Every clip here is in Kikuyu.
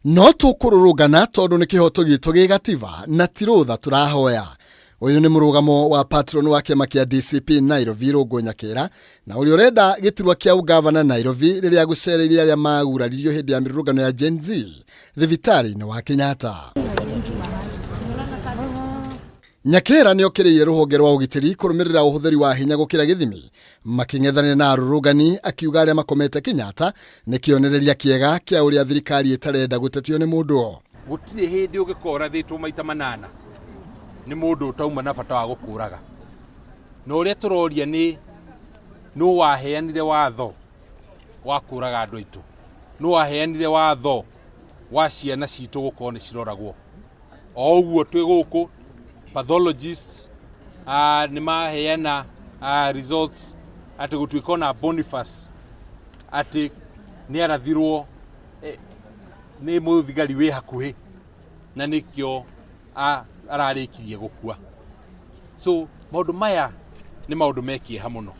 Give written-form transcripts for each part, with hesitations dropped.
No tũkũrũrũngana tondũ nĩ kĩhoto gitũ gĩ gatiba na ti rũtha tũrahoya. Ũyũ nĩ mũrũgamo wa patron wa kĩama kĩa DCP Nairobi Rũngũ Nyakĩra na ũrĩa ũrenda gĩturwa kĩa ũgavana Nairobi rĩrĩa agũcereire arĩa maguraririo hĩndĩ ya mĩrũrũngano ya Gen Z thibitarĩ-inĩ wa Kenyatta. Nyakĩra nĩ okĩrĩire rũhonge rwa ũgitĩri kũrũmĩrĩra ũhũthĩri wa hinya gũkĩra gĩthimi makĩng'ethanĩra na arũrũngani, akiuga arĩa makomete Kenyatta nĩ kĩonereria kĩega kĩa ũrĩa thirikari ĩtarenda gũtetio nĩ mũndũ. Gũtirĩ hĩndĩ ũngĩkorwo ũrathĩtwo maita manana nĩ mũndũ ũtauma na bata wa gũkũraga. Na ũrĩa tũroria nĩ nũ waheanire watho wa kũraga andũ aitũ? Nũ waheanire watho wa ciana citũ gũkorwo nĩ ciroragwo? O ũguo twĩ gũkũ pathologists nĩ maheana results atĩ gũtuĩka ona Boniface atĩ nĩ arathirwo nĩ mũthigari wĩ hakuhĩ na nĩkĩo ararĩkirie gũkua. So maũndũ maya nĩ maũndũ me kĩeha mũno.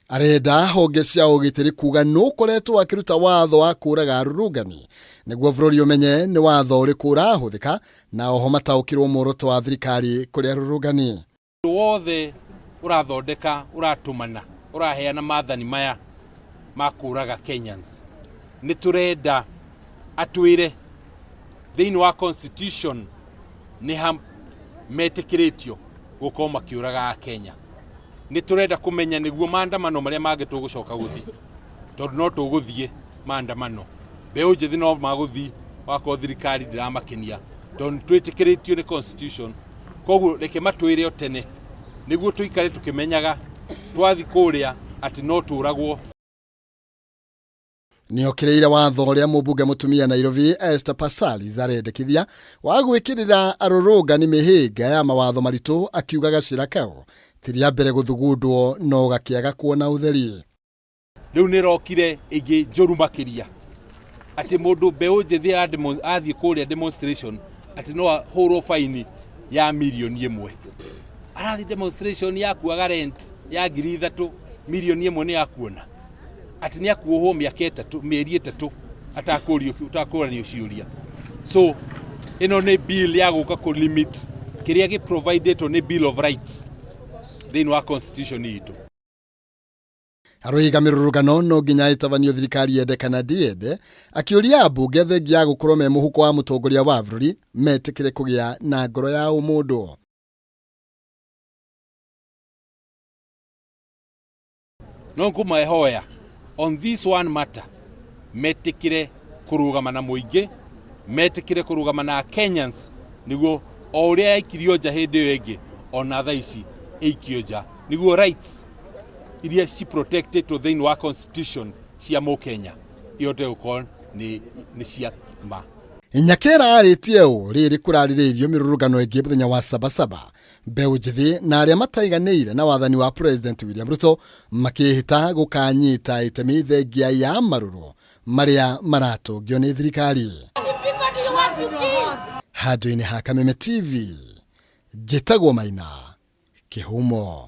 Arenda honge cia ũgitĩri kuga nũ ũkoretwo akĩruta watho wa kũraga arũrũngani nĩguo bũrũri ũmenye nĩ watho ũrĩkũ ũrahũthĩka na oho mataũkĩrwo muoroto wa thirikari kũrĩ arũrũngani. Mũndũ wothe ũrathondeka, ũratũmana, ũraheana mathani maya ma kũraga Kenyans, nĩ tũrenda atwĩre thĩinĩ wa constitution nĩ ha metĩkĩrĩtio gũkorwo makĩũraga Akenya. Nĩ tũrenda kũmenya nĩguo maandamano marĩa mangĩ tũgũcoka gũthiĩ, tondũ no tũgũthiĩ maandamano, mbeũ njĩthĩ no magũthiĩ wakorwo thirikari ndĩramakenia, tondũ nĩ twĩtĩkĩrĩtio nĩ constitution. Koguo reke matwĩre o tene nĩguo tũikare tũkĩmenyaga twathiĩ kũrĩa atĩ no tũragwo. Nĩokĩrĩire watho ũrĩa mũmbunge mũtumia Nairobi Esther Passaris arendekithia wa gwĩkĩrĩra arũrũngani mĩhĩnga ya mawatho maritũ, akiuga gacĩra kau ti rĩa mbere gũthugundwo no gakĩaga kuona ũtheri. Rĩu nĩ ĩrokire ĩngĩ njũru makĩria atĩ mũndũ mbeũ njĩthĩ athiĩ kũrĩa demonstration atĩ no ahũrwo faini ya mirioni 1. Arathiĩ demonstration ya kuaga rent ya 3,000, mirioni 1 nĩ ya kuona atĩ nĩ akuohwo mĩaka 3, mĩeri 3 atakũranio ciũria. So ĩno nĩ bill ya gũka kũ limit kĩrĩa gĩ providetwo nĩ Bill of Rights thĩinĩ wa constitution itũ. Aroiga mĩrũrũngano no nginya ĩtabanio thirikari yende kana ndĩende, akĩũria ambunge thengia ya gũkorwo me mũhuko wa mũtongoria wa bũrũri metĩkĩre kũgĩa na ngoro ya ũmũndũ. No ngũmahoya on this one matter metĩkĩre kũrũgama na mũingĩ, metĩkĩre kũrũgama na Kenyans, nĩguo o ũrĩa yaikirio nja hĩndĩ ĩyo ĩngĩ, ona thaa ici ĩikio nja, nĩguo rights iria ci protected thĩinĩ wa constitution cia mũkenya ihote gũkorwo nĩ cia ma. Nyakera arĩtie ũũ rĩrĩ kũrarĩrĩirio mĩrũrũngano ĩngĩ mũthenya wa Sabasaba, mbeũ njĩthĩ na arĩa mataiganĩire na wathani wa President William Ruto makĩhĩta gũkanyita itemi thengia ya marũrũ marĩa maratũngio nĩ thirikari. Handũ-inĩ ha Kameme TV, njĩtagwo Maina Kĩhumo.